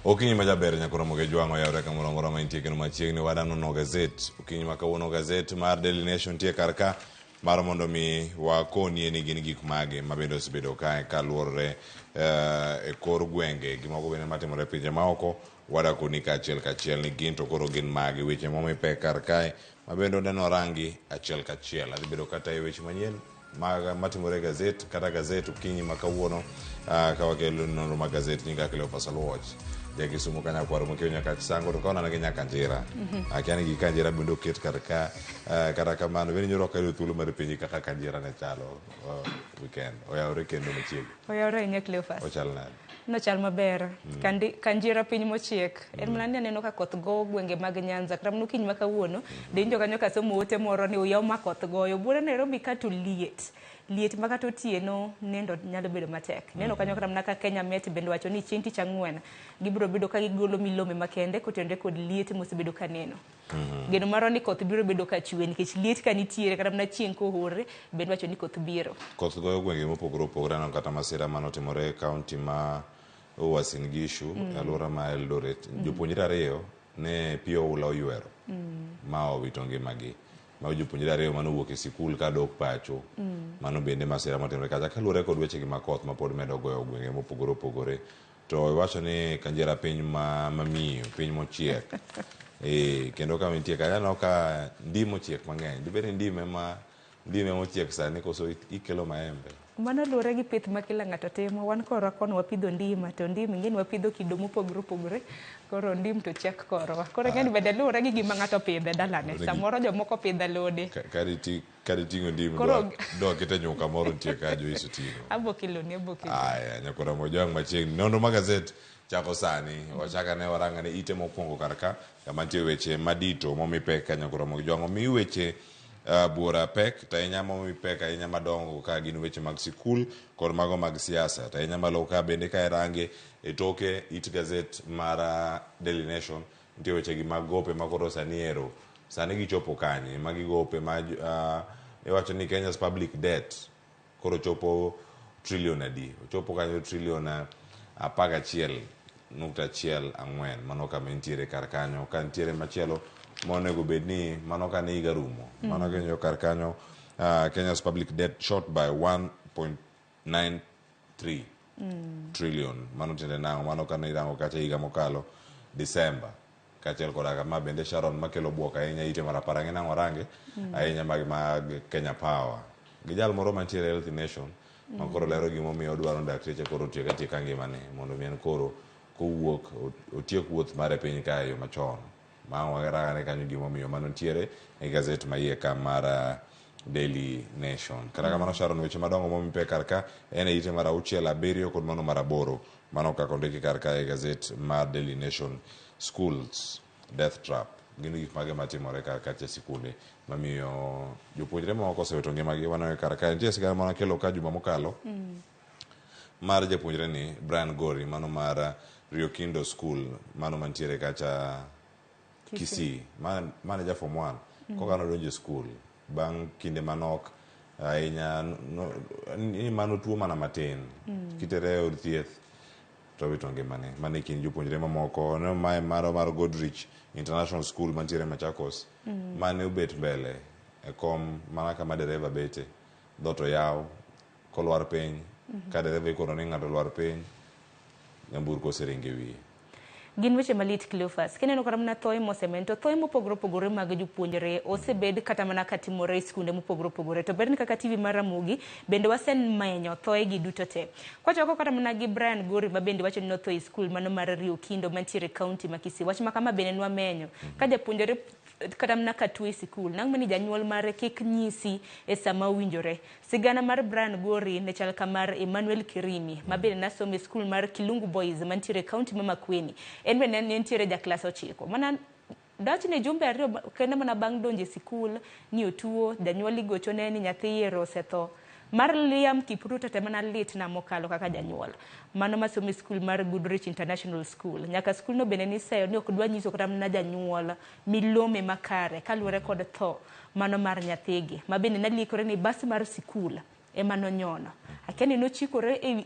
Okinyi ma jaber nyakoro moge jwang'o yawre kamoro amora ma intie kendo machiegni wadano gazet. Okinyi ma kawuono gazet mar Daily Nation tie kar ka mar mondo mi wakonie ni gin gik mage ma bende osebedo kae kaluorore e kor gwenge gi moko bende matimore e pinje maoko wadakoni kaachiel kachiel ni gin to koro gin mage weche momi pek kar kae ma bende oneno rangi achiel kachiel. Adhi bedo kata e weche manyien mag matimore e gazet kata gazet okinyi ma kawuono ka wakelo nonro mag gazet nyinga Cleophas Oluoch ja Kisumu ka nyakwaro mokiewo nyaka Chisango to kaonana gi nyaka Njira akia ni gi Kanjira bende oket kar ka kata kamano bende nyoro ok ayudo thuolo mar penji kaka Kanjira ne chalo weekend oyawore kendo machiegni. Oyawore ahinya Cleophas. Ochal nade? Nochal maber. Kanjira piny mochiek. En mana ni aneno ka koth go gwenge mag Nyanza. Kata mana okinyi ma kawuono, de kanyo kasomo ote moro ni oyaw ma koth goyo. Buore Nairobi ka to liet. Liet ma kata otieno nindo nyalo bedo matek. Neno kanyo kata mana ka Kenya Met bende wacho ni chieng' tich ang'wen gibiro bedo ka gigolo milome makende kotenore kod liet mosebedo ka neno. Geno marwa ni koth biro bedo ka chwe nikech liet ka nitiere kata mana chieng' kohore bende wacho ni koth biro. Koth goyo gwenge mopogore opogore aneno kata masira manotimore e kaunti ma Uasin Gishu e alwora ma Eldoret. Jopuonjre ariyo ne pi oula oywero ma owito ngimagi. Mago jopuonjre ariyo manowuok e sikul kadok pacho. Mano bende masira motimore kacha kaluwore kod wechegi mag koth ma pod medo goyo gwenge mopogore opogore. To iwacho ni Kanjera piny ma mamiyo, piny mochiek. Kendo kama intie kanyo aneno ka ndim ochiek mang'eny. Dibed ni ndim ema ndim ema ochiek sani koso ikelo maembe? Mano luwore gi pith ma kila ng'ato timo. Wan korwa kono wapidho ndima to ndim ing'e ni wapidho kido mopogore opogore. Koro ndim to chiek korwa. Koro ing'e ni bende luwore gi gima ng'ato opidho e dalane. Samoro jomoko opidho alode. Ka diting'o ndim dwa kete nyuka moro nitie ka Joyce oting'o. Abo keloni, abo keloni. Aya, nyakora Mojwang' machiegni. Nonro mag gazet chako sani. Wachak ane warang ane ite mokwongo kar ka kama nitie weche madito momi pek ka nyakora Mojwang' omi weche buora pek to ahinya momi pek ahinya madongo ka gin weche mag sikul kod mago mag siasa. To ahinya malo ka bende ka irange e toke it gazet mar Daily Nation nitie weche gi mag gope ma koro sani ero sani gichopo kanye magi gope ma iwacho ni Kenya's public debt koro chopo trillion adi ochopo kanyo trillion 11.14 mano kama entiere kar kanyo ka nitiere machielo monego bed ni mano kane higa rumo mano kinyo kar kanyo Kenya's public debt shot by 1.93 trillion mano tiende nang'o mano kane irango kacha higa mokalo December kaachiel koda ma bende Sharon makelo buok ahinya ite mar apar ang'e nang'o range ahinya mag Kenya Power gi jal moro mantiere Healthy Nation ma koro lero gimomiyo odwaro ni dakteche koro otiek atieka ngimane mondo mi en koro kowuok otiek wuoth mare piny ka e yo machon ma warangane kanyo gimomiyo mano nitiere e gazet ma iye ka mar Daily Nation. Kata kamano Sharon weche madongo momi pek kar ka en e ite mar auchiel, abiriyo kod mano mar aboro mano kaka ondiki kar ka e gazet mar Daily Nation. Schools death trap gin gik mage matimore kar kacha e sikunde mamiyo jopuonjre moko osewito ngimagi waneno kar ka nitie sigana mana kelo ka juma mokalo mar japuonjre ni Brian Gori mano mar Rio Kindo School mano mantiere kacha Kisii mane ja form 1 koka nodonjo e skul bang' kinde manok ahinya ni mano tuo mana matin kitere e od thieth to owito ngimane. Mano e kind jopuonjre mamoko. No mae maro mar Godrich International School mantiere Machakos mane obet mbele e kom mana kama dereva bete dhoot oyaw kolwar piny ka dereva ikono ni ng'ato olwar piny nyamburko oseringo e wiye. Gin weche malit Cleophas. Kineno kata mana thoe mosemen to thoe mopogore opogore mag jopuonjre osebed kata mana katimore e skunde mopogore opogore. To ber ni kaka TV mar Ramogi bende wasemenyo thoe gi duto te. Kwachako kata mana gi Brian Gori ma bende wacho ni notho e skul mano mar Rio Kindo mantiere e kaunti ma Kisii. Wach ma kama bende nwamenyo. Ka japuonjre kata mana ka tuo e sikul, nang' ni janyuol mare kik nyisi e sama owinjore. Sigana mar Brian Gori ne chal ka mar Emmanuel Kirimi ma bende nasomo e skul mar Kilungu Boys mantiere e kaunti ma Makueni. En bende ne nitiere ja klas 9. Mana dach ni jumbe ariyo kende mana bang' donjo e sikul ni otuo, janyuol igochone ni nyathi ero osetho. Mar Liam Kipruto te mana lit na mokalo kaka janyuol. Mano masomo e skul mar Goodrich International School. Nyaka skul no bende niseyo ni ok dwa nyiso kata mana janyuol milome makare kaluwore kod tho mano mar nyathigi. Ma bende nalikore ni bas mar sikul ema nonyono. Akia ni nochikore e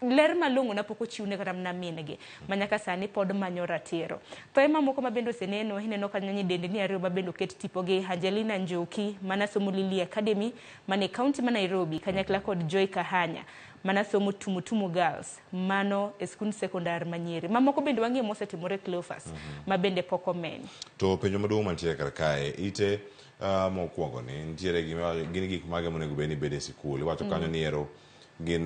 Ler malong'o na pok ochiwne kata mana min-gi ma nyaka sani pod manyo ratiro. Thoe mamoko ma bende oseneno, ineno kanyo nyidendni ariyo ma bende oket tipogi, Angelina Njoki mana somo Lily Academy mane kaunti ma Nairobi kanyakla kod Joy Kahanya mana somo Tumutumu Girls mano e skund sekondar ma Nyeri. Mamoko bende wang'eyo mosetimore Cleophas ma bende pok omeny. To penjo maduong' mantie kar kae, ite mokwongo ni nitiere gima gin gik mage monego bed ni bedo e sikul. Iwacho kanyo ni ero gin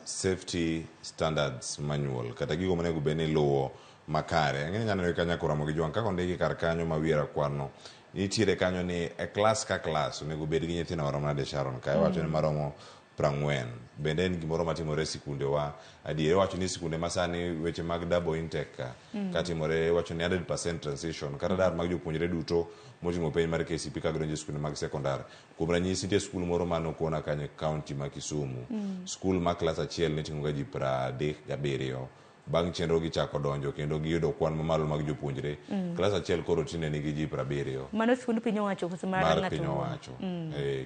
safety standards manual kata gigo monego bed ni iluwo makare. Ang'e ni nyaneno kanyo Ramogi Jwang' kaka ondiki kar kanyo ma wiye rakwarno nitiere kanyo ni e klas ka klas onego bed gi nyithindo maromo nade Sharon ka iwacho ni maromo 40. Bende en gimoro matimore e sikundewa adier. Iwacho ni sikunde masani weche mag double intake ka katimore iwacho ni 100% transition kata dar mag jopuonjre duto moting'o penj mar KCPE ka gidonjo e sikunde mag sekondar. Kuom ranyisi nitie skul moro mane okona kanyo e kaunti ma Kisumu. Skul ma klas achiel ne ting'o ga ji 37. Bang' chenro gichako donjo kendo giyudo kwan mamalo mag jopuonjre. Klas achiel koro tinde nigi ji 70. Mano skund piny owacho koso mar Mar ng'ato piny owuon? owacho.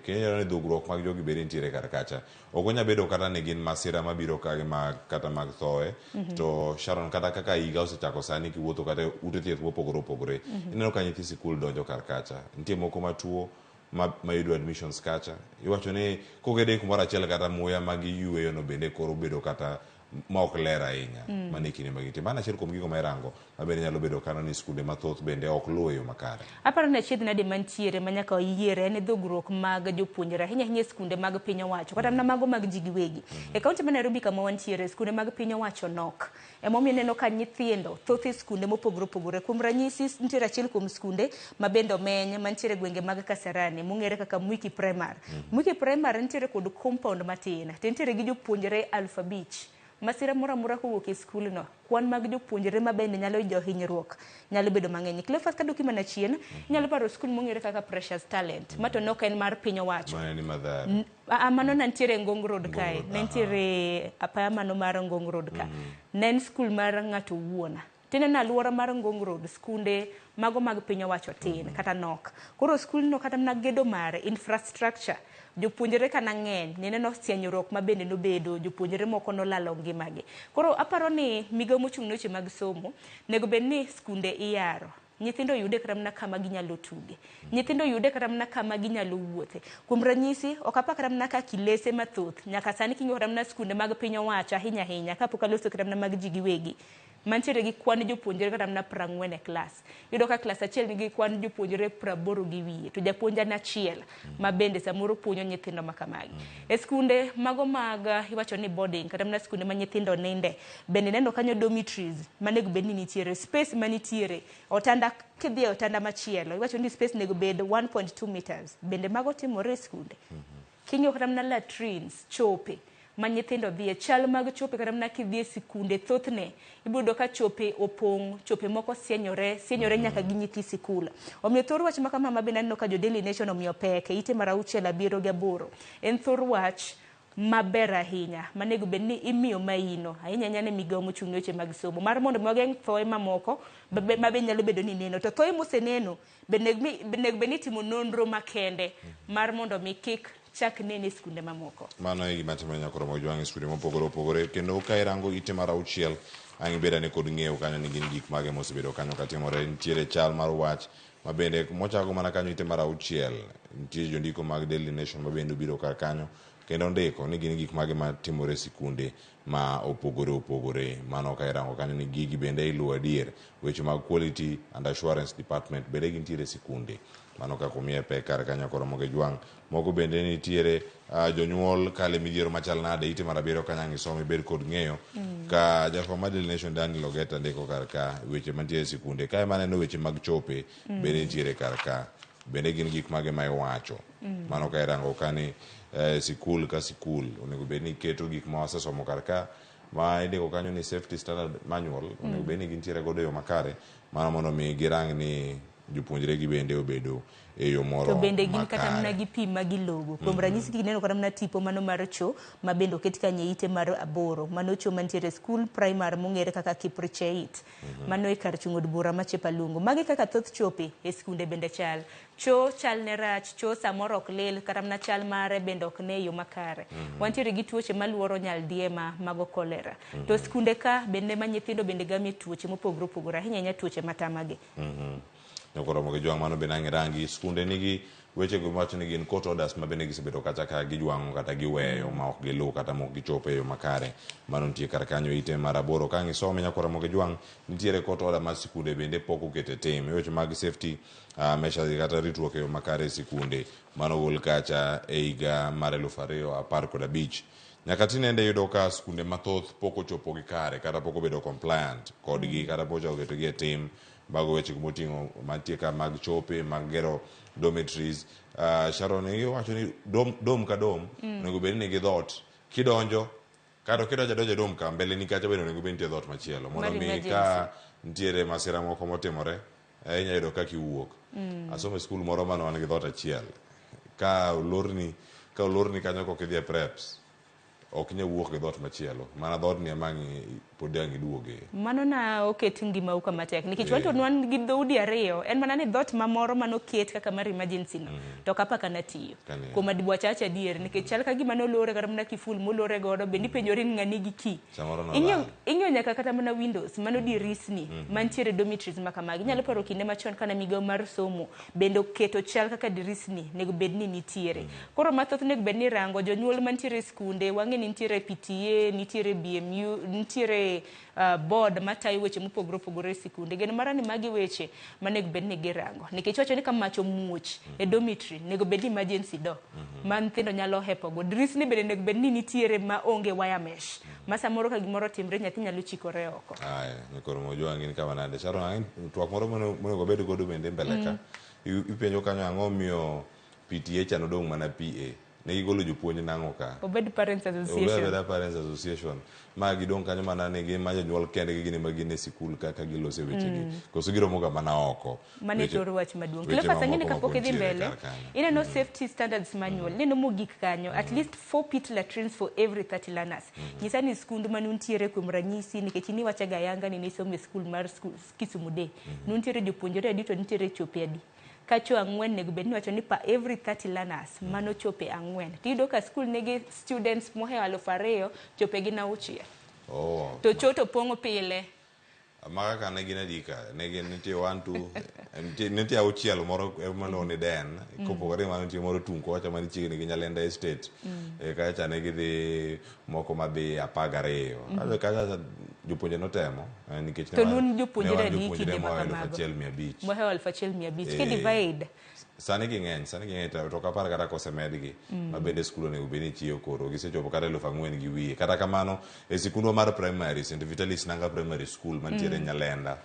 Kendo ineno ni dhugruok mag jogi bende nitiere kar kacha. Ok onya bedo kata ni gin masira mabiro ka gi mag kata mag thoe. To Sharon kata kaka higa osechako sani kiwuotho kata ute thieth mopogore opogore. Ineno ka nyithi sikul donjo kar kacha. Nitie moko matuo ma yudo admissions kacha. Iwacho ni kokete kumoro achiel kata muya ma giyueyo no bende koro bedo kata ma ok ler ahinya. Mano e kinde ma gintie. Mano achiel kuom gigo ma irango ma bende nyalo bedo kanyo ni skunde mathoth bende ok luw e yo makare. Aparo ni achiedh nade mantiere ma nyaka wayiere en dhogruok mag jopuonjre ahinya ahinya e skunde mag piny owacho kata mana mago mag ji giwegi. E kaunti ma Nairobi kama wantiere skunde mag piny owacho nok. Emomiyo ineno ka nyithindo thoth e skunde mopogore opogore. Kuom ranyisi nitiere achiel kuom skunde ma bende omeny mantiere e gwenge mag Kasarani mong'ere kaka Mwiki Primary. Mwiki Primary nitiere kod compound matin to nitiere gi jopuonjre 5,000. Masira moro amora kowuok e skulno, kwan mag jopuonjre ma bende nyalo yudo hinyruok nyalo bedo mang'eny. Cleophas kadoki mana chien, inyalo paro skul mong'ere kaka Precious Talent, ma to ne ok en mar piny owacho. Mane ni Mathare. Mano ne nitiere Ngong Road kae, Ngong Road, ne nitiere apaya mano mar Ngong Road ka. Ne en skul mar ng'ato owuon. Tineno alwora mar Ngong Road, skunde mago mag piny owacho tin kata nok. Koro skulno kata mana gedo mare, infrastructure, jopuonjre kana ng'eny, nineno sienyruok ma bende nobedo, jopuonjre moko nolalo ngimagi. Koro aparo ni migawo mochung' ne weche mag somo, nego bed ni skunde iyaro. Nyithindo yude kata mana kama ginyalo tuge. Nyithindo yude kata mana kama ginyalo wuothe. Kuom ranyisi, ok apar kata mana ka kilese mathoth, nyaka sani king'iyo kata mana skunde mag piny owacho ahinya ahinya, kapok aloso kata mana mag ji giwegi, mantiere gi kwan jopuonjre kata mana 40 e klas. Iyudo ka klas achiel nigi kwan jopuonjre 80 gi wiye, to japuonj en achiel ma bende samoro puonjo nyithindo ma kamagi. E skunde mago mag iwacho ni boarding, kata mana skunde ma nyithindo ninde, bende ineno kanyo dormitories manego bed ni nitiere, space manitiere, otanda kidhi e otanda machielo, iwacho ni space nego bed 1.2 meters. Bende mago timore e skunde. King'iyo kata mana latrines, chope ma nyithindo dhiye, chal mag chope kata mana kidhi e sikunde thothne ibiro yudo ka chope opong', chope moko sienyore, sienyore nyaka gi nyithi sikul. Omiyo thor wach ma kama ma bende aneno ka jo Daily Nation omiyo pek e ite mar 6, 7 gi 8. En thor wach maber ahinya manego bed ni imiyo maino ahinya ahinya ne migawo mochung' ne weche mag somo mar mondo mi wageng' thoe mamoko ma be nyalo bedo ni neno. To thoe moseneno be nego bed ni itimo nonro makende mar mondo mi kik chak nene e skunde mamoko. Mano e gima timore nyaka Ramogi Jwang' e skunde mopogore opogore. Kendo ka irango ite mar 6, ang' ibed ane kod ng'eyo kanyo ni gin gik mage mosebedo kanyo katimore. Nitiere chal mar wach ma bende mochako mana kanyo ite mar 6. Nitie jondiko mag Daily Nation ma bende obiro kar kanyo kendo ndiko ni gin gik mage matimore e sikunde ma opogore opogore. Mano ka irango kanyo ni gigi bende iluwo adier. Weche mag Quality and Assurance Department bende gintiere e sikunde. Mano kaka omiye pek kar kanyo koro Ramogi Jwang'. Moko bende nitiere jonyuol kale midhiero machal nade ite mar 7 kanyo ang' isom ibed kod ng'eyo. Ka jafwambo mar Daily Nation Daniel Ogeta ndiko kar ka weche mantiere e sikunde. Kae maneno weche mag chope bende nitiere kar ka. Bende gin gik mage ma iwacho. Mano ka irango ka ni sikul ka sikul onego bed ni keto gik ma wasesomo kar ka ma indiko kanyo ni safety standard manual onego bed ni gintiere godo e yo makare. Mano mondo mi girang ni jopuonjre gi bende obedo e yo moro To bende gin kata mana makare. gi pi ma gilogo. Kuom ranyisi kineno kata mana tipo mano mar cho ma bende oket kanyo e ite mar 8, mano cho mantiere e skul primary mong'ere kaka Kiprecheit. Mano e kar chung' od bura ma Chepalungu. Magi kaka thoth chope e skunde bende chal. Cho chal ne rach, cho samoro ok lil, kata mana chal mare bende ok ne e yo makare. Wantiere gi tuoche maluoro nyaldiema mago kolera. To skunde ka bende ma nyithindo bende gamie tuoche mopogore opogore, ahinya ahinya tuoche matamagi. Nyakoromo gi jwang' mano bende ang' irangi skunde nigi weche go mawacho ni gin court orders ma bende gisebedo kacha ka gijwang'o kata giweyo ma ok giluw kata ma ok gichopo e yo makare. Mano nitie kar kanyo ite mar 8. Ka ang' isome nyakoromo gi jwang' nitiere court order ma sikunde bende pok okete tim. E weche mag safety measures kata ritruok e yo makare e sikunde mano ogol kacha e higa mar 2015. Nyaka tinende yudo ka skunde mathoth pok ochopo gi kare kata pok obedo compliant kodgi kata pok ochako ketogi e tim. Mago weche moting'o mantie ka mag chope, mag gero dormitories. Sharon, iwacho ni dom ka dom onego bed ni nigi dhoot. Kidonjo, kata kidonjo adonja e dom ka, mbele ni kacha bende onego bed nitie dhoot machielo. Mondo Mar mi emergency. ka nitiere masira moko motimore, inyalo yudo kaka iwuok. Asomo e skul moro mane wan gi dhoot achiel. Ka olorni kanyo kok idhi e preps, ok inyal wuok gi dhoot machielo. Mana dhoodni ema ang' pod ang' iduoge. Mano na oket ngimau kama tek. Nikech wan to wan gi dhoudi 2, en mana ni dhoot mamoro manoket kaka mar emergency no, to ok apaka natiyo. Kuom wachache adier, nikech chal ka gima nolore kata mana kiful molore godo, bende ipenjori ni ng'ani gi key. Samoro nolal. Ing'iyo nyaka kata mana windows, mano dirisni, mantiere dormitories ma kamagi. Inyalo paro kinde machon kana migawo mar somo, bende oketo chal kaka dirisni, nego bed ni nitiere. Koro mathoth nego bed ni rango jonyuol mantiere e skunde, wang'e ni nitiere PTA, nitiere BMU, nitiere board matayo weche mopogore opogore e sikunde. Geno mara ni magi weche manego bed ni girango. Nikech wacho ni ka mach omuoch e dormitory, nego bed ni emergency door ma nyithindo nyalo hepogo. Dirisni bende nego bed ni nitiere ma onge wire mesh. Ma samoro ka gimoro otimre, nyathi nyalo chikore oko. Aya, nyikoro Mojwang' gin kama nade. Sharon, ang'e twak moro monego bed godo bende mbele ka. Ipenjo kanyo ang'o miyo PTA cha nodong' mana PA. Ne gigolo jopuonj nang'o ka? Obed Parents Association. Obed Parents Association. Ma gidong' kanyo mana ni gin ma jonyuol kendgi gin ema gin e sikul kaka giloso wechegi. Koso giromo ga mana oko. Mano e tor wach maduong'. Weche Cleophas, ang'e ni mamoko kapok moko idhi nitiere mbele, kar kanyo. ineno safety standards manual, ineno mogik kanyo, at least 4 pit latrines for every 30 learners. Nyisa ni skund ma nuntiere kuom ranyisi, nikech in iwacho ga ayanga ni nisomo e skul mar Kisumu Day. Nuntiere jopuonjre adi to nitiere chope adi? Ka cho 4 nego bed ni wacho ni per every 30 learners, mano chope 4. Tiyudo ka skul nigi students mohewo 2000, chope gin 6. To cho to pong'o pile. Maga ka ne gin adi ka? Ne gin nitie 1, 2, nitie 6 moro ema iluongo ni den. Kopogore gi mano nitie moro tung' kocha mane chiegni gi Nyalenda Estate. Kacha ne gidhi moko madhi 12. Kacha jopuonje notemo, nikech To nun jopuonjre ne wan adi jopuonjre kinde ma mohewo eluf kamago? achiel mia abich. Mohewo eluf achiel mia abich. Ki divide. Sani ging'eny, to ok apar kata kosemedgi. Ma bende skul onego bed ni chiwo koro. Gisechopo kata eluf ang'wen gi wiye. Kata kamano, e sikundwa mar primary, St. Vitalis Nanga Primary School mantiere Nyalenda,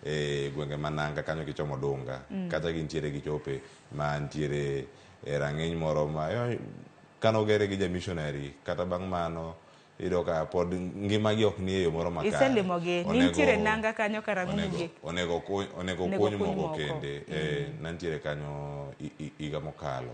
e gwenge ma Nanga kanyo kichomo Dunga. Kata gintiere gi chope ma nitiere e rang'iny moro ma, kane ogere gi ja missionary, kata bang' mano, iyudo ka pod ngimagi ok ni e yo moro makare. Iselimogi. Nitiere Nanga kanyo karang'o mogik? Onego Onego kuny kuny moko moko. kende. Nantiere kanyo higa mokalo.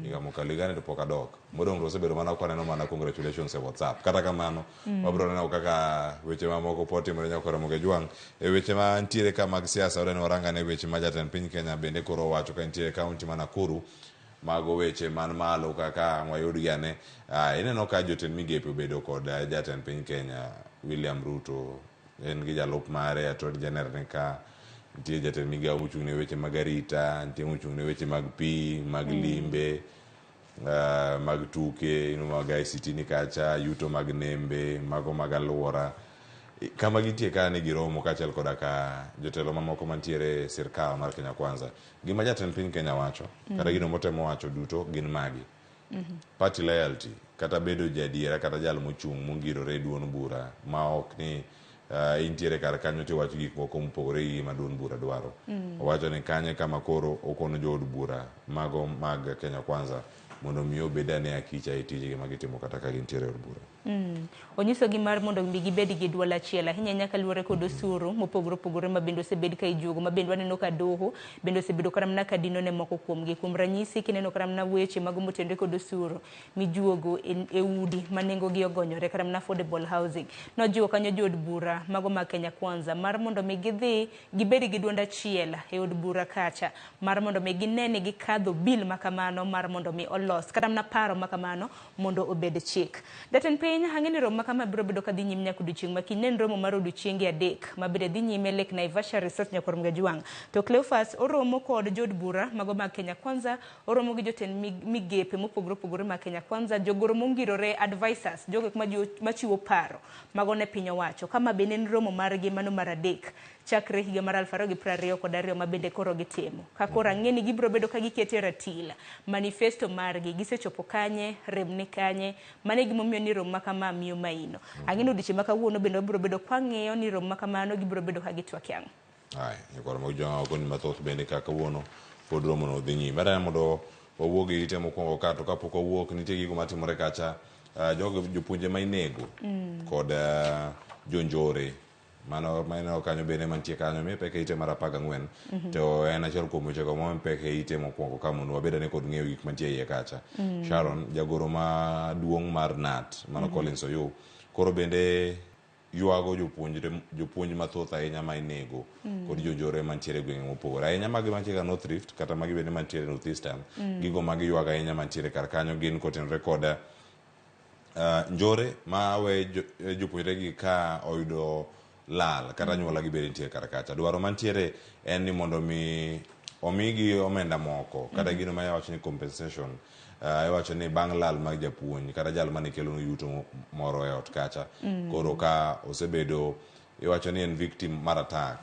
Higa mokalo, higani to pok adok. Modong' to osebedo mana kwaneno mana congratulations e WhatsApp. Kata kamano, wabiro neno kaka weche mamoko pod timore nyaka Ramogi Ojwang'. E weche ma nitiere ka mag siasa, wadwa ni warang ane weche ma jatend piny Kenya bende koro owacho ka nitiere kaunti ma Nakuru. Mago weche man malo kaka ang' wayudgi ane. Ineno ka jotend migepe obedo kod jatend piny Kenya William Ruto, en gi jalup mare Atwoli Jenner ni ka, nitie jatend migawo mochung' ne weche mag arita, nitie mochung' ne weche mag pi, mag limbe, mag tuke, mag ICT ni kacha, yuto mag nembe, mago mag alwora. Kama gintie ka ne giromo kaachiel koda ka jotelo mamoko mantiere e sirkal mar Kenya Kwanza. Gima jatend piny Kenya wacho, kata gino motemo wacho duto gin magi. Party loyalty, kata bedo jadiera, kata jal mochung' mongirore e duond bura, ma ok ni intiere kar kanyo tiwacho gik moko mopogore gi gima duond bura dwaro. Owacho ni kanyo kama koro okono jood bura mago mag Kenya Kwanza mondo mi obed ane akicha e tijegi ma gitimo kata ka gintiere e od bura. Onyisogi mar mondo mi gibed gi duol achiel ahinya ahinya kaluwore kod osuru mopogore opogore ma bende osebed ka ijuogo ma bende waneno ka doho bende osebedo kata mana ka dino ne moko kuomgi. Kuom ranyisi kineno kata mana weche mago motenore kod osuru mijuogo e udi ma nengogi ogonyore kata mana affordable housing. Nojiwo kanyo jood bura mago mag Kenya Kwanza mar mondo mi gidhi gibed gi duond achiel e od bura kacha mar mondo mi gine ni gikadho bill makamano mar mondo mi olos kata mana paro makamano mondo obed chik. Jatend piny ang'e ni romo makama biro bedo kadhi nyime nyaka odiochieng' ma kiny. Ne en romo mar odiochienge 3 ma bende dhi nyime Lake Naivasha Resort Nyakwar Mgajwang'. To Cleophas oromo kod jood bura mago mag Kenya Kwanza, oromo gi jotend migepe mopogore opogore mag Kenya Kwanza, jogoro mongirore advisors, jogo machiwo paro mago ne piny owacho. Kama bende en romo margi mano mar 3 chakre higa mar 2022 ma bende koro gitimo. Ka koro ang'e ni gibiro bedo ka giketo e ratil manifesto margi, gisechopo kanye, rem ni kanye, mano e gimomiyo ni romo makama miyo maino. Ang'e ni odiochieng' ma kawuono bende wabiro bedo kwang'iyo ni romo makamano gibiro bedo ka gitwak yang'o. Ai, nyakwar Mojwang' oko ni mathoth bende ka kawuono pod romo no dhi nyime. Adwa mondo wawuog e ite mokwongo ka to kapok wawuok nitie gigo matimore kacha. Jogo jopuonje ma inego kod jonjore mano maneno kanyo bende mantie kanyo miye pek e ite mar 14 to en achiel kuom wechego momi pek e ite mokwongo ka mondo wabed ane kod ng'eyo gik mantie iye kacha. Sharon, jagoro maduong' mar KNUT mano Collins Oyuu koro bende ywago jopuonj mathoth ahinya ma inego kod jonjore mantiere e gwenge mopogore ahinya magi mantiere ka North Rift kata magi bende mantiere North Eastern. Gigo magi ywago ahinya mantiere kar kanyo gin kotenore kod njore ma we jopuonjre gi ka oyudo lal kata anyuola gi bende nitie kar kacha. Dwaro mantiere en ni mondo mi omigi omenda moko kata gino ma iwacho ni compensation. Iwacho ni bang' lal mag japuonj kata jal mane kelo yuto moro e ot kacha koro ka osebedo iwacho ni en victim mar attack.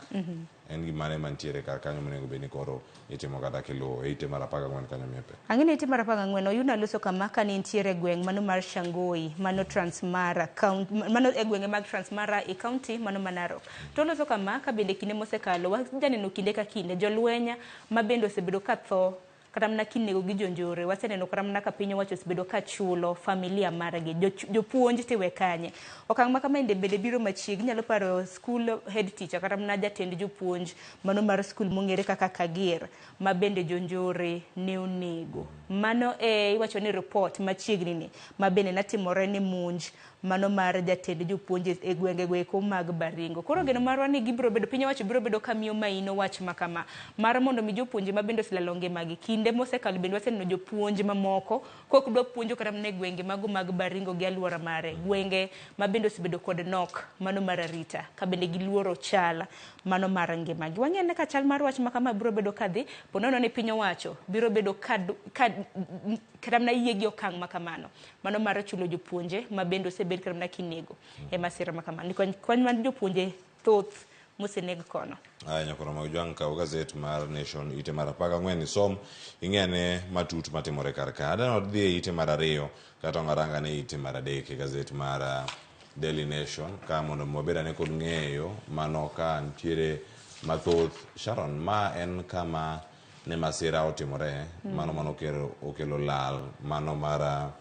En gimane mantiere kar kanyo monego bed ni koro itimo kata kiluwo e ite mar 14 kanyo miye pek. Ang'e ni ite mar 14 Oyuna loso kama ka nitiere gweng' mano mar Shangoi mano Transmara county mano e gwenge mag Transmara e county mano ma Narok. To loso kama ka bende kinde mosekalo wajaneno kinde ka kinde jolweny ma bende osebedo ka tho kata mana kinego gi jonjore waseneno kata mana ka piny owacho osebedo ka chulo familia margi jopuonj tiwe kanye. Okang' ma kama bende biro machiegni inyalo paro school head teacher kata mana jatend jopuonj mano mar school mong'ere kaka Kager ma bende jonjore ne onego. Mano e iwacho ni report machiegni ni ma bende natimore ni monj mano mar jatend jopuonj e gwenge go eko mag Baringo. Koro geno marwa ni gibiro bedo piny owacho biro bedo ka miyo maino wach makama mar mondo mi jopuonje ma bende oselalo ngimagi. Kinde mosekalo bende waseneno jopuonj mamoko kok dwa puonjo kata mana e gwenge mago mag Baringo gi aluora mare, gwenge ma bende osebedo kod nok mano mar arita ka bende giluoro chal mano mar ngimagi. Wang'e ni ka chal mar wach makama biro bedo kadhi po nono ni piny owacho biro bedo ka kata mana yie gi okang' makamano mano mar chulo jopuonje ma bende osebed kata mana kinego e masira makamano. Kwan mar jopuonje thoth moseneg kono. Aya nyakwar Mojwang' kaw gazet mar Nation ite mar 14 isom ing'ene matut matimore kar ka. Adwa dhi e ite mar 2 kata ngaranga ne ite mar 3 e gazet mar Daily Nation ka mondo wabed ane kod ng'eyo mano ka nitiere mathoth. Sharon, ma en kama ne masira otimore mano mano okelo lal mano mar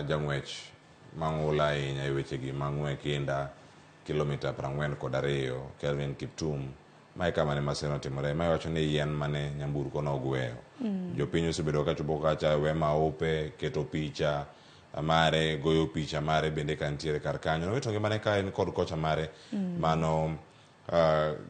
jang'wech mang'ula ahinya e wechegi mang'we kinda kilomita 42 Kelvin Kiptum. Mae kama ne masira otimore. Mae wacho ni yien mane nyamburko nogweyo. Jopiny osebedo ka chopo kacha we maupe, keto picha mare, goyo picha mare bende ka nitiere kar kanyo. Nowito ngimane ka en kod kocha mare mano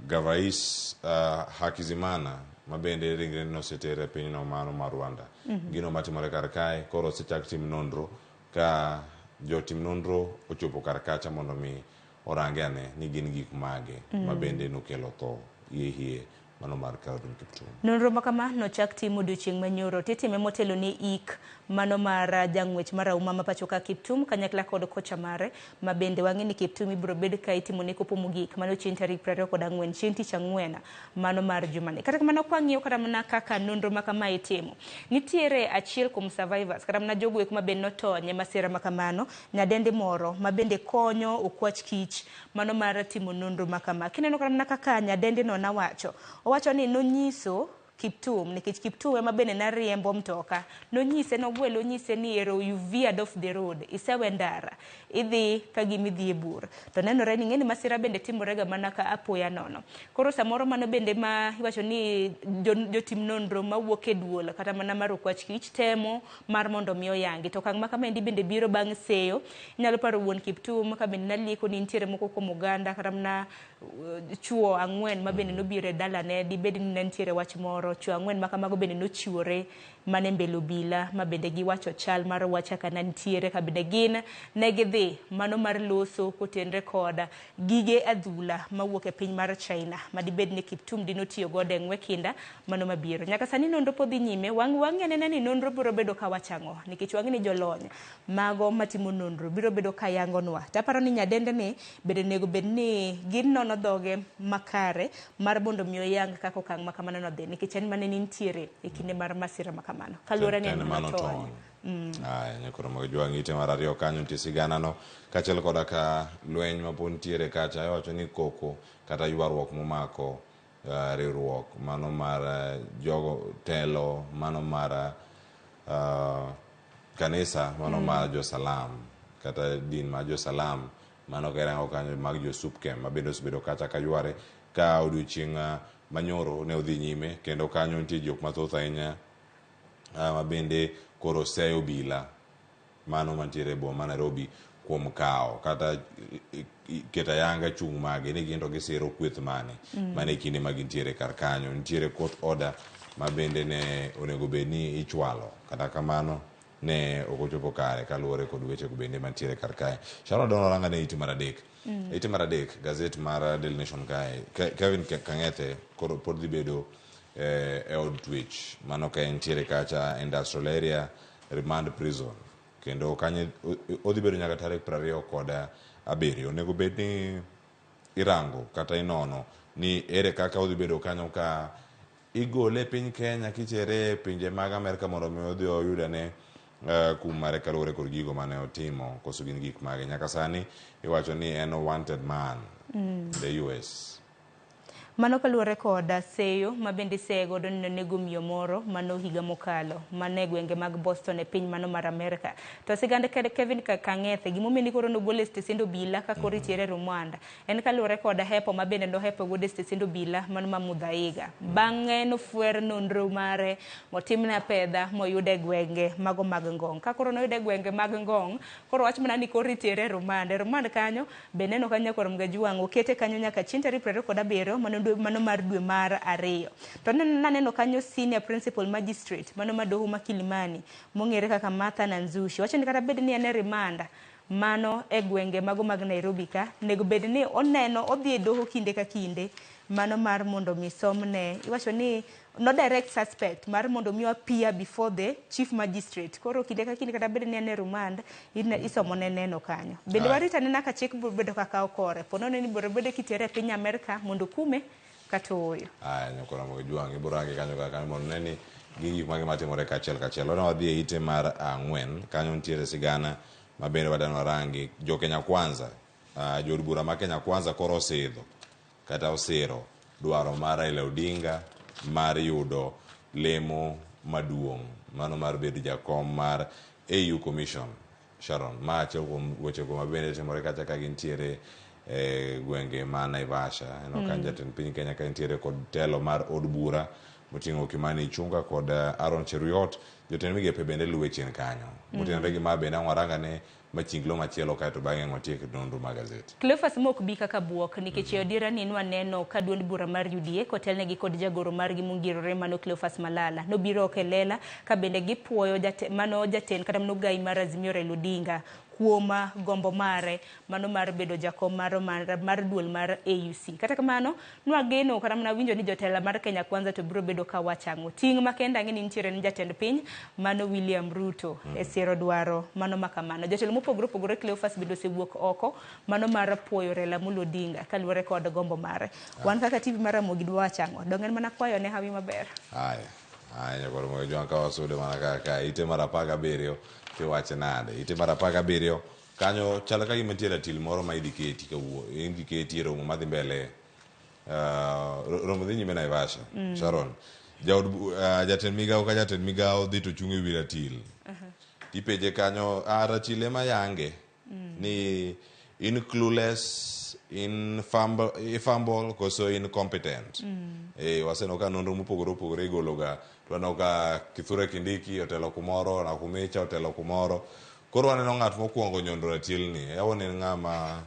Gavais Hakizimana ma bende ringre noseter e pinyno mano mar Rwanda. Gino matimore kar kae koro osechak tim nonro ka jotim nonro ochopo kar kacha mondo mi orange ane ni gin gik mage ma bende nokelo tho hie mano mar Kelvin Kiptum. Nonro makama nochak timo odiochieng' manyoro titime motelo ne ik mano mar jang'wech marahuma ma pacho ka Kiptum kanyakla kod kocha mare ma bende wang'e ni Kiptum ibiro bed ka itimo ne kopo mogik mano chieng' tarik 24 chieng' tich ang'wen mano mar jumani. Kata kamano kwang'iyo kata mana kaka nonro makama itimo, nitiere achiel kuom survivors kata mana jogo eko ma bende notony e masira makamano, nyadendi moro ma bende konyo okwach kich mano mar timo nonro makama. Kineno kata mana kaka nyadendi no nawacho, owacho ni nonyiso Kiptum, nikech Kiptum ema bende nariembo mtoka. Nonyise, nogwelo, onyise ni ero you veered off the road, isewe ndara, idhi ka gima idhi e bur. To nenore ni ing'eni masira bende timorega mana ka apoya nono. Koro samoro mano bende ma iwacho ni jotim nonro mawuok e duol kata mana mar Okwach Kich temo mar mondo mi oyangi. To okang' ma kamaendi bende biro bang' seyo. Inyalo paro wuon Kiptum ka bende nalieko ni nitiere moko kuom oganda kata mana chuo ang'wen ma bende nobiro e dalane, dibed ni ne nitiere wach moro. Chuo ang'wen ma kamago bende nochiwore mana e mbele obila ma bende giwacho chal mar wach kaka ne nitiere ka bende gin ne gidhi mano mar loso kotenre kod gige adhula mawuok e piny mar China ma dibed ni Kiptum dinotiyo godo e ng'we kinda mano mabiro. Nyaka sani nonro pod dhi nyime, wang'i anena ni nonro biro bedo ka wacho ang'o nikech wang'e ni jolony mago matimo nonro biro bedo ka yangonwa. To aparo ni nyadende ni bende onego bed ni ginono dhoge makare mar mondo mi oyang kaka okang' ma kamano nodhi nikech en mane nintiere e kinde mar masira ma kamano. Kaluwore ni en mano notony. Tony. Aya, nyakoro mag jwang' ite mar ariyo kanyo nitie sigana no kaachiel koda ka lweny ma pod nitiere kacha iwacho ni koko kata ywaruok momako riwruok mano mar jogo telo mano mar kanisa mano mar jo-Salam kata din mar jo-Salam mano kirango kanyo mag jo-Supkem ma bende osebedo kacha ka yware ka odiochieng' manyoro ne odhi nyime kendo kanyo nitie jok mathoth ahinya ma bende koro seyo obila mano mantiere e boma ma Nairobi kuom kawo kata keto ayanga chung' mage ni gin to gisiro kweth mane mane kinde ma gintiere kar kanyo. Nitiere court order ma bende ne onego bed ni ichwalo, kata kamano ne ok ochopo kare kaluwore kod weche go bende mantiere kar kae. Sharon Adongo ranga ne ite mar adek. Ite mar adek, gazet mar Daily Nation kae, Kevin Kang'ethe koro pod dhi bedo e od twech mano ka entiere kacha Industrial Area Remand Prison kendo kanyo odhi bedo nyaka tarik 27. Onego bed ni irango kata inono ni ere kaka odhi bedo kanyo ka igole e piny Kenya kitere e pinje mag Amerka mondo mi odhi oyud ane kum mare kaluwore kod gigo mane otimo koso gin gik mage. Nyaka sani iwacho ni en wanted man in the US. Mano kaluwore kod seyo ma bende iseye godo ni nonego miyo moro mano higa mokalo mano e gwenge mag Boston e piny mano mar Amerka. To sigand Kevin Kang'ethe gimomiyo ni koro nogole e stesend obila ka koro itere Rwanda en kaluwore kod hepo ma bende nohepo godo e stesend obila mano ma Muthaiga. Bang'e nofwer nonro mare motimne apedha moyude e gwenge mago mag Ngong. Ka koro noyude e gwenge mag Ngong, koro wach mana ni koro itere Rwanda. E Rwanda kanyo be neno kanyo nyakwar Mgajwang' okete kanyo nyaka chieng' tarik 27 mano mar dwe mar ariyo. To naneno kanyo senior principal magistrate mano ma doho ma Kilimani mong'ere kaka Martha Nanzushi wacho ni kata bed ni en e remand mano e gwenge mago mag Nairobi ka, onego bed ni oneno odhi e doho kinde ka kinde mano mar mondo mi somne. Iwacho ni no direct suspect mar mondo mi appear before the chief magistrate. Koro kinde ka kinde kata bed ni en e remand isomo ne neno kanyo. Bende warito anena ka chik biro bedo kaka okore. Po nono ni biro bedo kitere e piny Amerka mondo okume kata ooyo. Aya, nyakoro Mgajwang' ibiro range kanyo kaka kanyo mondo ne ni gin gik mage matimore kachiel kachiel. Wadwa wadhi e ite mar ang'wen, kanyo nitiere sigana ma bende wadwa warangi. Jo Kenya Kwanza, jood bura ma Kenya Kwanza koro osidho kata osiro dwaro mar Raila Odinga mar yudo lemo maduong' mano mar bedo jakom mar AU Commission. Sharon, ma achiel kuom wechego ma bende timore kacha ka gintiere e gwenge ma Naivasha. Ineno ka jatend piny Kenya ka nitiere kod telo mar od bura moting'o Kimani Ichung'wa kod Aaron Cheruiyot. Jotend migepe bende luwe chien kanyo. Motenore gi ma bende ang' warang ane machinglo machielo kaeto bang'e ang' watiek nonro mag gazet. Cleophas mok bi kaka buok nikech e adiera ni nwaneno ka duond bura mar UDA kotelnegi kod jagoro margi mongirore mano Cleophas Malala nobiro oko e lela ka bende gipuoyo mano jatend kata mano gai mar Azimio Raila Odinga kuom gombo mare mano mar bedo jakom mar duol mar AUC. Kata kamano nwageno kata mana winjo ni jotelo mar Kenya Kwanza to biro bedo ka wacho ang'o. Ting' makende ang'e ni nitiere ni jatend piny mano William Ruto e siro dwaro mano makamano. Jotelo mopogore opogore Cleophas bende osewuok oko mano mar puoyo Raila Amolo Odinga kaluwore kod gombo mare. Wan kaka TV mar Ramogi dwa wacho ang'o? Dong' en mana kwayo ne hawi maber. Aya, aya nyakwar Mgajwang' ka wasudo mana kaka ite mar 17 tiwacho nade? Ite mar 17 kanyo chal ka gima nitie ratil moro ma idhi keti kawuono, idhi keti e romo madhi mbele. Romo dhi nyime Naivasha. Sharon, Jaod jatend migawo ka jatend migawo dhi to chung' e wi ratil. Ipenje kanyo, ratil ema yange ni in clueless, in fumble, fumble koso incompetent. Waseneno ka nonro mopogore opogore igolo ga. To waneno ka Kithure Kindiki otelo kumoro, Nakhumicha otelo kumoro. Koro waneno ng'at mokwongo nyondo ratil ni. Yawo ne en ng'ama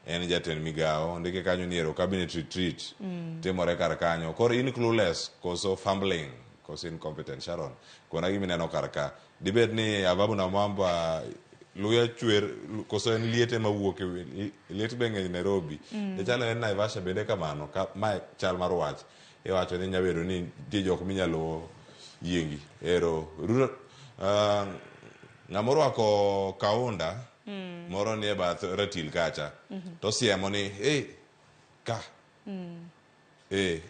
en jatend migawo. Ondike kanyo ni ero cabinet retreat timore kar kanyo. Koro in clueless koso fumbling koso incompetent. Sharon, kona gima ineno kar ka. Dibed ni Ababu Namwamba luya chwer koso en liet ema wuok e liet be ng'eny Nairobi. Mm. Chalo en Naivasha bende kamano. Ka, mae chal mar wach. Iwacho ni nyalo bedo ni nitie jok minyalo yiengi. Ero Ruto ng'ama orwako kaunda moro nie bath ratil kacha to siemo ni hey, ka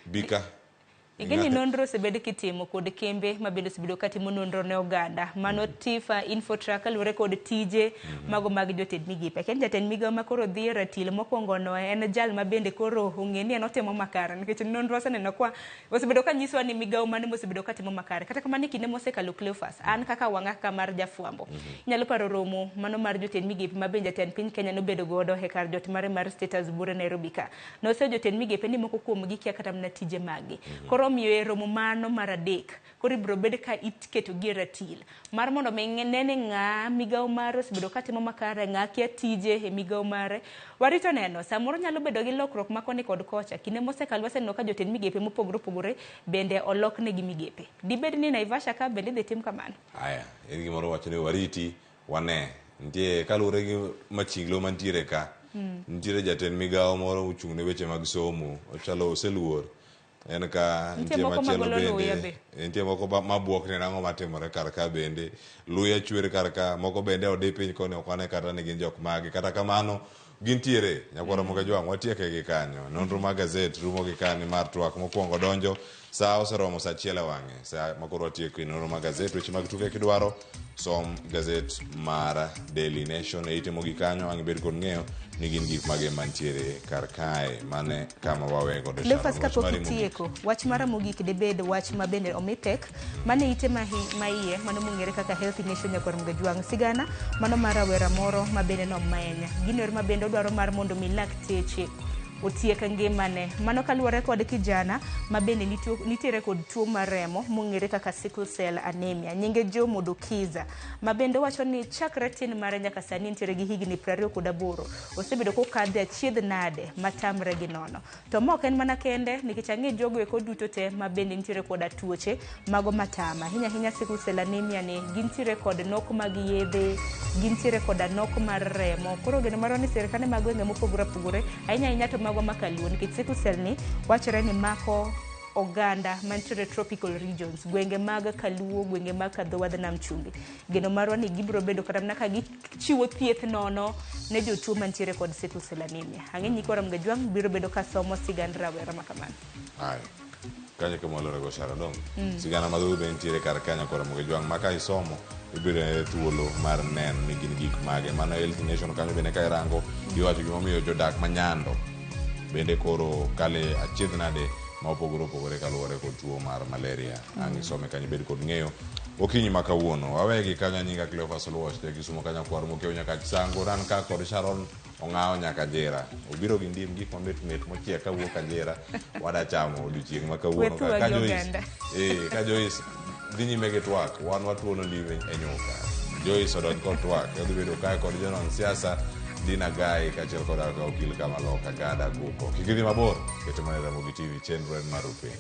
bi ka. Ing'eni nonro osebed kitimo kod kembe ma bende osebedo katimo nonro ne oganda. Mano Tifa Infotrack kaluwore kod tije mago mag jotend migepe. Akia ni jatend migawo ma koro dhi e ratil mokwongo no en jal ma bende koro ong'e ni en otimo makare nikech nonro oseneno kwa osebedo ka nyisowa ni migawo mane mosebedo katimo makare. Kata kamano e kinde mosekalo Cleophas, an kaka wang'a kaka mar jafwambo, inyalo paro romo mano mar jotend migepe ma bende jatend piny Kenya nobedo godo e kar jot mare mar State House Buore Nairobi ka. Noseyo jotend migepe ni moko kuomgi kia kata mana tije maggi. Koro omiyo e romo mano mar adek, koro ibiro bed ka iketo gi e ratil mar mondo mi ne ni ng'a migawo mare osebedo katimo makare, ng'a kia tije e migawo mare. Warito neno, samoro nyalo bedo gi lokruok ma koni kod kocha. Kinde mosekalo waseneno ka jotend migepe mopogore opogore bende oloknegi migepe. Dibed ni Naivasha ka bende idhi tim kamano? Aya, en gimoro wacho ni wariti wane. Nitie kaluwore gi machinglo mantiere ka. Nitiere jatend migawo moro ochung' ne weche mag somo, ochalo oseluor. En ka Nitie nitie moko machielo magolo luya bende, be. nitie moko mabuok ni nang'o matimore kar ka bende. Luya chwer kar ka, moko bende odi piny koni ok wane kata ni gin jok mage. Kata kamano, gintiere. Nyakwara Mogajwang', watieke gi kanyo. Nonro mag gazet rumo gi kanyo mar twak mokwongo donjo. Sa oseromo sa achiel e wang'e. Sa makoro watieko e nonro mag gazet. Weche mag tuke kidwaro, som gazet mar Daily Nation e ite mogik kanyo. Ang' ibed kod ng'eyo ni gin gik mage mantiere kar kae. Mane kama wawe godo. Cleophas, Sharon, wach kapok mari mogik. itieko, wach mara mogik dibed wach ma bende omi pek mane ite ma iye mano mong'ere kaka Healthy Nation nyakwar Mgajwang'. Sigana mano mar rawera moro ma bende nomeny. Gino ero ma bende odwaro mar mondo mi lakteche otiek ngimane. Mano kaluwore kod kijana ma bende nitiere kod tuo mar remo mong'ere kaka sickle cell anemia. Nyinge Jomo Dukiza ma bende wacho ni chakre tin mare nyaka sani nitiere gi higni 28 osebedo kokadhe achiedh nade matamre gi nono. To ma ok en mana kende nikech ang'e jogo eko duto te ma bende nitiere koda tuoche mago matama. Ahinya ahinya sickle cell anemia ni gintiere kod nok mag yedhe, gintiere koda nok mar remo. Koro geno marwa ni sirkande mag gwenge mopogore opogore, ahinya ahinya to magwa ma kaluo nikech sickle cell ni wachore ni mako oganda mantiere tropical regions, gwenge mag Kaluo, gwenge mag Kadho wadh Nam Chumbi. Geno marwa ni gibiro bedo kata mana ka gichiwo thieth nono ne jotuo mantiere kod sickle cell anemia. Ang'e nyikwa Ramogi biro bedo ka somo sigand rawera ma kamano. Aye. Kanyo kama walore go Sharon dong. Sigana mathoth be nitiere kar kanyo kod Ramogi Jwang' ma ka isomo ibiro e thuolo mar neno ni gin gik mage. Mano Health Nation kanyo bende ka irango iwacho gimomiyo jodak ma Nyando bende koro kale achiedh nade ma opogore opogore kaluwore kod tuo mar malaria. Ang' isome kanyo ibed kod ng'eyo. Okinyi ma kawuono wawegi kanyo nyinga Cleophas Oluoch ja Kisumo kanyo kwar mokiewo nyaka Chisango ran ka kod Sharon ong'awo nyaka Jera. Obiro gi ndim gik mamit mit mochiek kawuok Kajera wada chamo odiochieng' ma kawuono ka Joyce ka Joyce dhi nyime gi twak wan watuono ndim e nyuka. Joyce odonj kod twak odhi bedo kae kod jonon siasa Dina Gai kaachiel kod okil Kamaloka Gada Guko. Kik idhi mabor, keto mana Ramogi TV chenro en mar Rupiny.